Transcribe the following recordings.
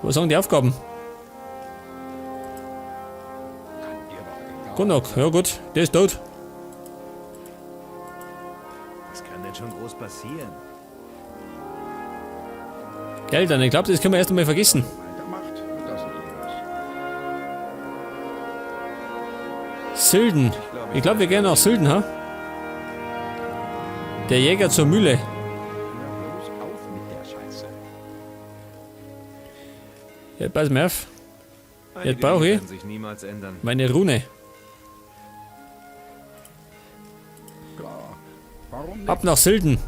Was sagen die Aufgaben? Gunnock, ja gut, der ist tot. Was kann denn schon groß passieren? Geldern, ich glaube, das können wir erst einmal vergessen. Weitermacht, wird das nie was. Silden. Ich glaube, wir gehen nach Silden, ha? Der Jäger zur Mühle. Hör bloß auf mit der Scheiße. Ja, pass mal auf. Einige brauch Dinge ich. werden sich niemals ändern. Meine Rune. Klar. Warum nicht? Ab nach Silden.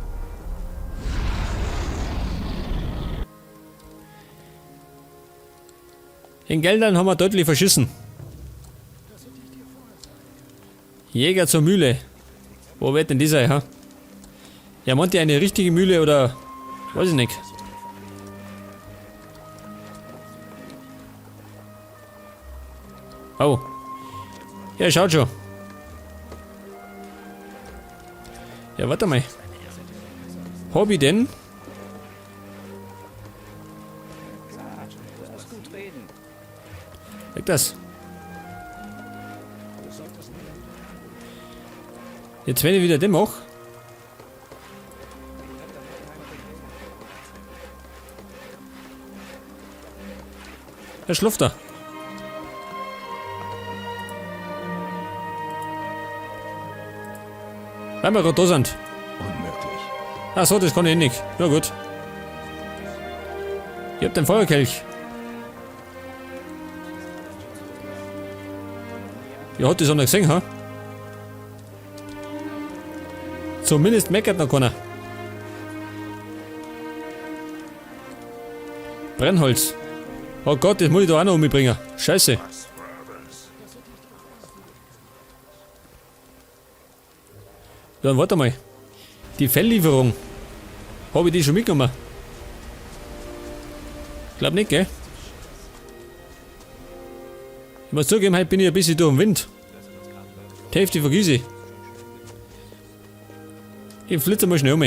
In Geldern haben wir deutlich verschissen. Jäger zur Mühle. Wo wird denn die sein, ha? Ja, meint ihr eine richtige Mühle oder... Weiß ich nicht. Oh. Ja, schaut schon. Ja, warte mal. Hobby denn? Weg das. Jetzt wenn ich wieder den mach. Er schlaft da. Weil wir gerade da sind. Unmöglich. Ach so, das kann ich eh nicht. Na gut. Ich hab den Feuerkelch. Ja, hat das einer gesehen, ha? Zumindest meckert noch keiner. Brennholz. Oh Gott, das muss ich da auch noch umbringen. Scheiße. Dann warte mal. Die Felllieferung. Habe ich die schon mitgenommen? Glaub nicht, gell? Ich muss zugeben, heute bin ich ein bisschen durch den Wind. Die Hälfte vergiss ich. Ich flitze mal schnell um.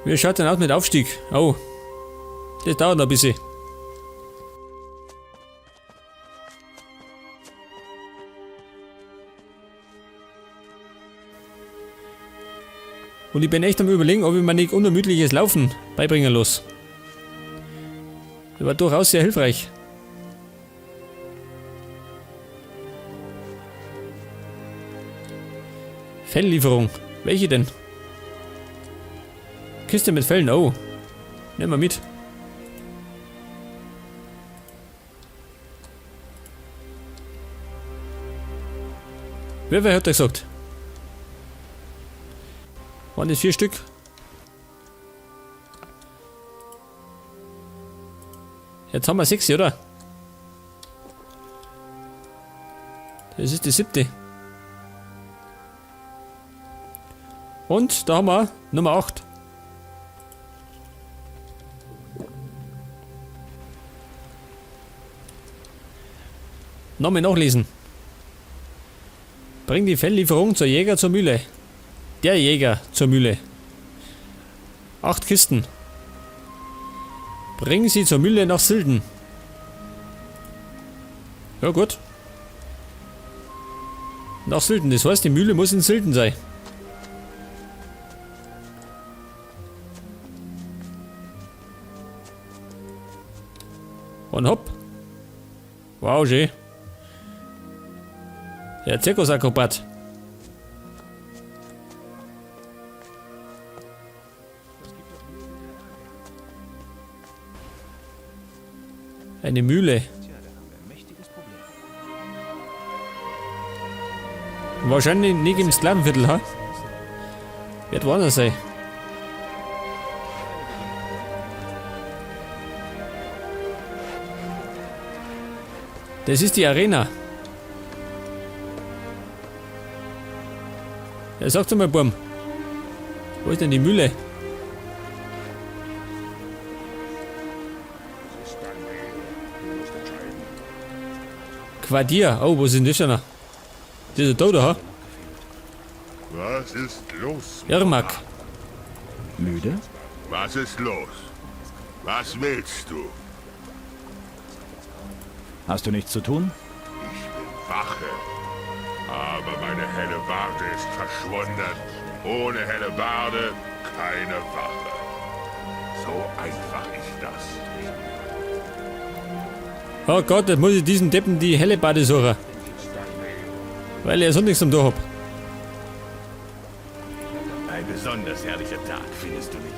Wie schaut denn aus mit Aufstieg? Oh. Das dauert noch ein bisschen. Und ich bin echt am Überlegen, ob ich mir nicht unermüdliches Laufen beibringen lasse. Das war durchaus sehr hilfreich. Felllieferung. Welche denn? Kiste mit Fellen, oh. Nehmen wir mit. Wer hat da gesagt? Waren das 4 Stück? Jetzt haben wir 6, oder? Das ist die 7. Und da haben wir Nummer 8. Nochmal nachlesen. Bring die Felllieferung zur Jäger zur Mühle. Der Jäger zur Mühle. 8 Kisten. Bring sie zur Mühle nach Silden. Ja gut. Nach Silden, das heißt, die Mühle muss in Silden sein. Und hopp. Wow, schön. Der Zirkusakrobat. Eine Mühle. Tja, da haben wir ein mächtiges Problem. Wahrscheinlich nicht im Sklavenviertel, ha? Wird woanders sein. Das ist die Arena. Ja, sag's mal, Burm. Wo ist denn die Mühle? Das ist dein Leben. Du musst entscheiden. Quartier. Oh, wo sind das denn? Das ist ja da, oder? Ha? Was ist los? Irmak. Müde? Was ist los? Was willst du? Hast du nichts zu tun? Ich bin Wache. Aber meine Hellebarde ist verschwunden. Ohne Hellebarde keine Wache. So einfach ist das. Oh Gott, jetzt muss ich diesen Deppen die Hellebarde suchen. Weil er sonst nichts am Tor hab. Ein besonders herrlicher Tag, findest du nicht?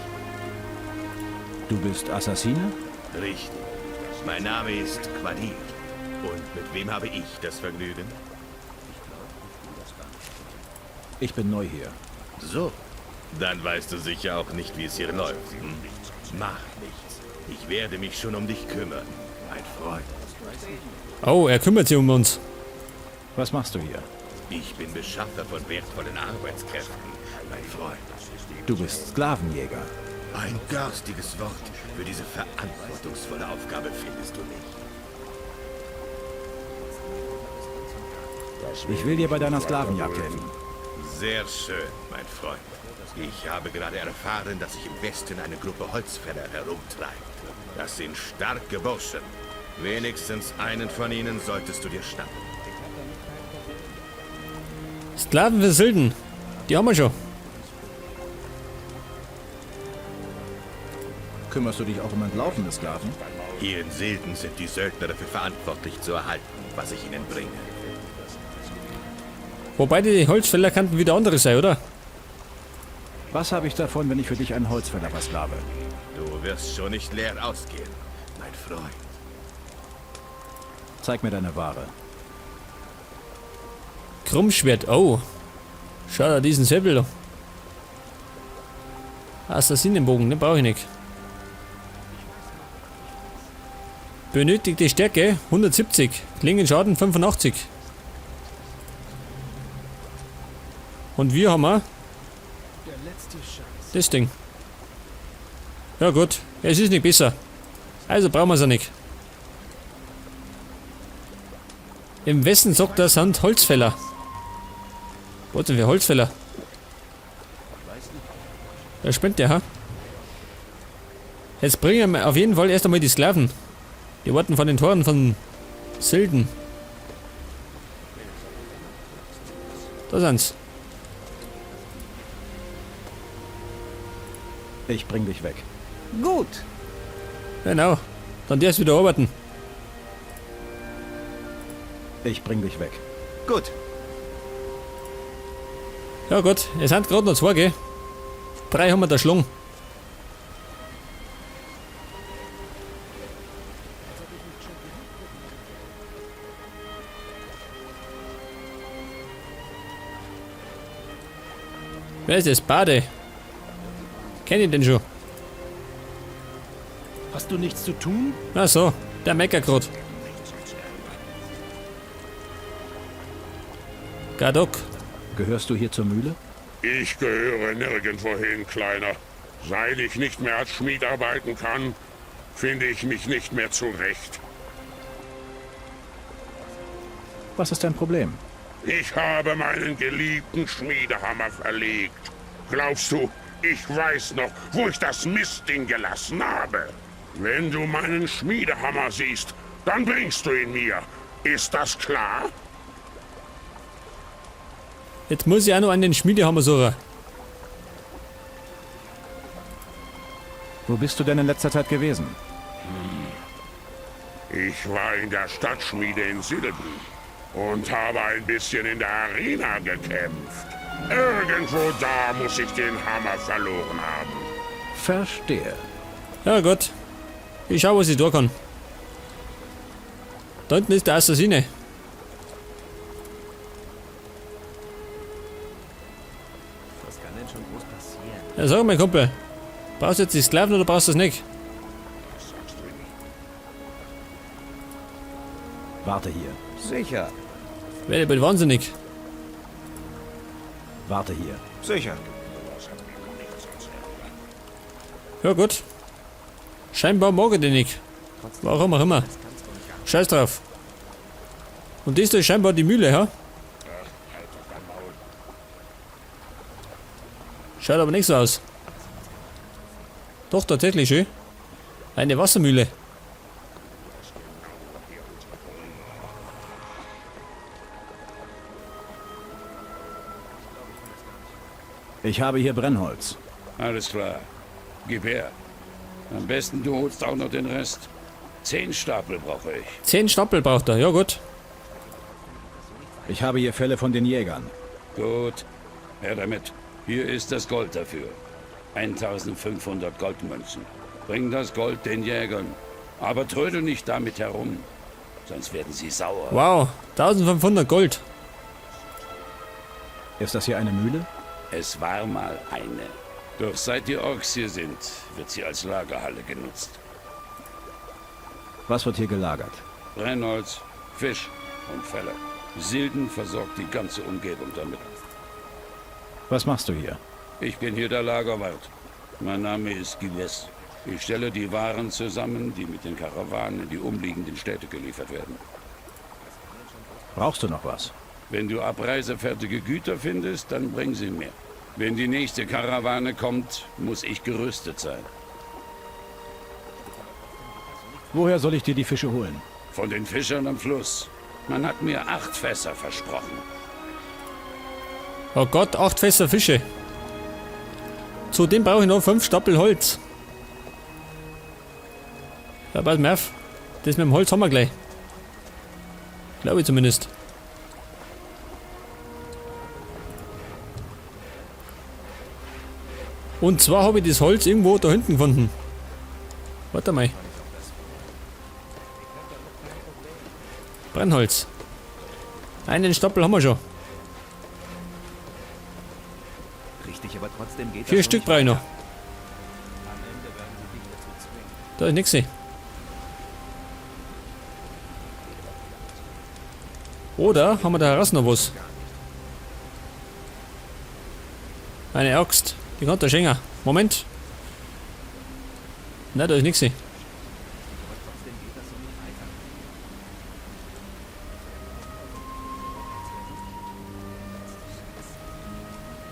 Du bist Assassine? Richtig. Mein Name ist Quadir. Und mit wem habe ich das Vergnügen? Ich bin neu hier. So. Dann weißt du sicher auch nicht, wie es hier läuft. Hm? Macht nichts. Ich werde mich schon um dich kümmern, mein Freund. Oh, er kümmert sich um uns. Was machst du hier? Ich bin Beschaffer von wertvollen Arbeitskräften, mein Freund. Du bist Sklavenjäger. Ein garstiges Wort für diese verantwortungsvolle Aufgabe findest du nicht. Ich will dir bei deiner Sklavenjagd helfen. Sehr schön, mein Freund. Ich habe gerade erfahren, dass sich im Westen eine Gruppe Holzfäller herumtreibt. Das sind starke Burschen. Wenigstens einen von ihnen solltest du dir schnappen. Sklaven für Silden. Die haben wir schon. Kümmerst du dich auch um entlaufene Sklaven? Hier in Silden sind die Söldner dafür verantwortlich zu erhalten, was ich ihnen bringe. Wobei die Holzfäller könnten wieder andere sein, oder? Was habe ich davon, wenn ich für dich einen Holzfäller versklave? Du wirst schon nicht leer ausgehen, mein Freund. Zeig mir deine Ware. Krummschwert, oh. Schau da diesen Säbel da. Assassinenbogen, den brauche ich nicht. Benötigte Stärke 170, Klingenschaden 85. Und wir haben auch das Ding. Ja gut, es ist nicht besser. Also brauchen wir es ja nicht. Im Westen sagt er, sind Holzfäller. Was denn für Holzfäller? Da spinnt der, ha? Jetzt bringen wir auf jeden Fall erst einmal die Sklaven. Die warten vor den Toren von Silden. Da sind's. Ich bring dich weg. Gut. Genau. Dann darfst du wieder arbeiten. Ich bring dich weg. Gut. Ja gut, es sind gerade noch zwei, gell? 3 haben wir da schlungen. Wer ist das? Bade. Kenn ich den schon? Hast du nichts zu tun? Ach so, der meckert grad. Gadok. Gehörst du hier zur Mühle? Ich gehöre nirgendwo hin, Kleiner. Seit ich nicht mehr als Schmied arbeiten kann, finde ich mich nicht mehr zurecht. Was ist dein Problem? Ich habe meinen geliebten Schmiedehammer verlegt. Glaubst du, ich weiß noch, wo ich das Mistding gelassen habe? Wenn du meinen Schmiedehammer siehst, dann bringst du ihn mir. Ist das klar? Jetzt muss ich auch noch an den Schmiedehammer suchen. Wo bist du denn in letzter Zeit gewesen? Ich war in der Stadtschmiede in Silden und habe ein bisschen in der Arena gekämpft. Irgendwo da muss ich den Hammer verloren haben. Verstehe. Ja gut. Ich schau, was ich tun kann. Da hinten ist der Assassine. Was kann denn schon groß passieren? Ja, sag mal, Kumpel. Brauchst du jetzt die Sklaven oder brauchst du das nicht? Warte hier. Sicher. Werde ich bald wahnsinnig. Warte hier. Sicher. Ja gut. Scheinbar mag ich den nicht. Warum auch immer. Scheiß drauf. Und das da ist scheinbar die Mühle, ja? Schaut aber nicht so aus. Doch, tatsächlich, schön. Eine Wassermühle. Ich habe hier Brennholz. Alles klar. Gib her. Am besten du holst auch noch den Rest. 10 Stapel brauche ich. 10 Stapel braucht er, ja gut. Ich habe hier Felle von den Jägern. Gut. Her damit. Hier ist das Gold dafür. 1500 Goldmünzen. Bring das Gold den Jägern. Aber trödel nicht damit herum. Sonst werden sie sauer. Wow, 1500 Gold. Ist das hier eine Mühle? Es war mal eine. Doch seit die Orks hier sind, wird sie als Lagerhalle genutzt. Was wird hier gelagert? Brennholz, Fisch und Felle. Silden versorgt die ganze Umgebung damit. Was machst du hier? Ich bin hier der Lagerwart. Mein Name ist Gives. Ich stelle die Waren zusammen, die mit den Karawanen in die umliegenden Städte geliefert werden. Brauchst du noch was? Wenn du abreisefertige Güter findest, dann bring sie mir. Wenn die nächste Karawane kommt, muss ich gerüstet sein. Woher soll ich dir die Fische holen? Von den Fischern am Fluss. Man hat mir 8 Fässer versprochen. Oh Gott, 8 Fässer Fische. Zudem brauche ich noch 5 Stapel Holz. Ja, pass mal auf. Das mit dem Holz haben wir gleich. Glaube ich zumindest. Und zwar habe ich das Holz irgendwo da hinten gefunden. Warte mal. Brennholz. Einen Stapel haben wir schon. Richtig, aber trotzdem geht 4 das Stück noch brauche ich nicht noch. Da ist nix. Oder haben wir da heraus noch was? Eine Axt. Die kann der schenken. Moment. Nein, da ist nix.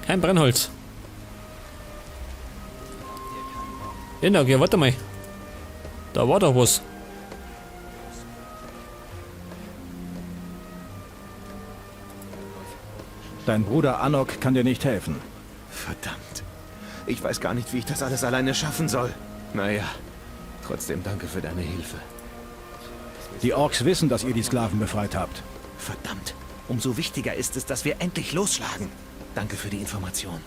Kein Brennholz. Genau, okay, warte mal. Da war doch was. Dein Bruder Anok kann dir nicht helfen. Verdammt. Ich weiß gar nicht, wie ich das alles alleine schaffen soll. Naja, trotzdem danke für deine Hilfe. Die Orks wissen, dass ihr die Sklaven befreit habt. Verdammt. Umso wichtiger ist es, dass wir endlich losschlagen. Danke für die Information.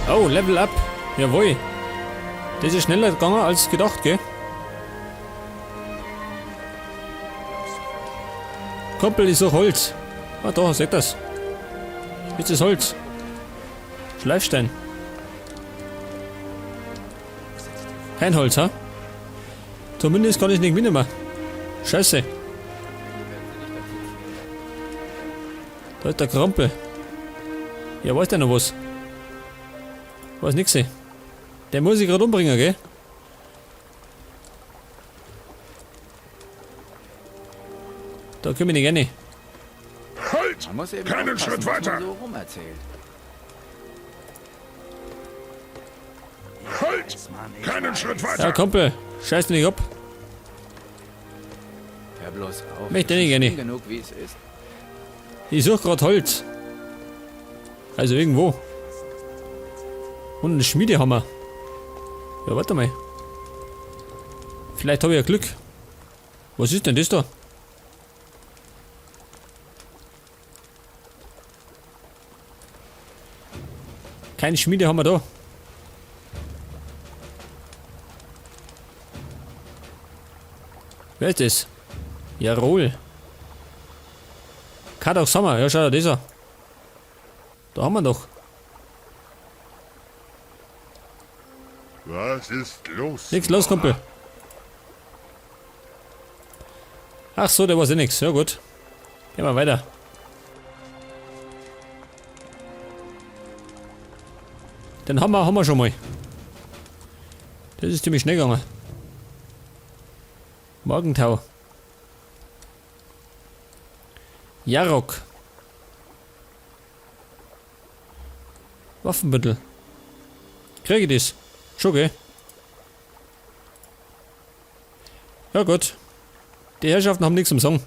Oh, Level Up. Jawohl. Das ist schneller gegangen als gedacht, gell? Kumpel, ich such Holz. Ah, da, seht das. Ist das Holz? Schleifstein. Kein Holz, ha? Zumindest kann ich nicht mitnehmen. Scheiße. Da ist der Krampel. Ja, weiß der noch was? Weiß nix. Der muss ich grad umbringen, gell? Da komm ich nicht rein. Halt! Man muss eben Keinen aufpassen, Schritt was man weiter! so rumerzählt. Halt! Keinen Schritt weiter! Ja, Kumpel, scheiß mich nicht ab. Hör bloß auf. Möchte Es nicht ist gerne. schlimm genug, wie es ist. Ich such grad Holz. Also irgendwo. Und einen Schmiedehammer. Ja, warte mal. Vielleicht hab ich ja Glück. Was ist denn das da? Kein Schmiedehammer da. Wer ist das? Jarol. Kadak Sommer, ja schau, das ist er. Da haben wir doch. Was ist los? Nix los, Kumpel. Ach so, der weiß eh nix. Ja gut. Gehen wir weiter. Den Hammer haben wir schon mal. Das ist ziemlich schnell gegangen. Morgentau. Jarok. Waffenbündel. Kriege ich das? Schon, gell? Ja gut. Die Herrschaften haben nichts zum Sagen.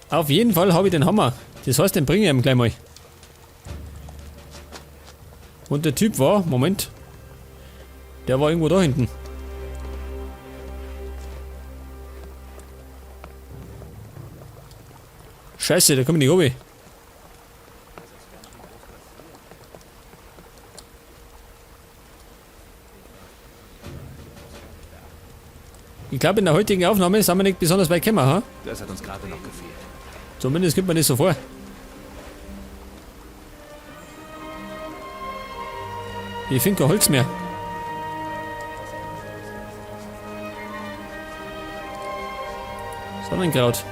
Auf jeden Fall habe ich den Hammer. Das heißt, den bringe ich ihm gleich mal. Und der Typ war, Moment. Der war irgendwo da hinten. Scheiße, da komme ich nicht runter. Ich glaube, in der heutigen Aufnahme sind wir nicht besonders weit gekommen, ha? Das hat uns gerade noch gefehlt. Zumindest kommt man nicht so vor. Ich finde kein Holz mehr. Sonnenkraut.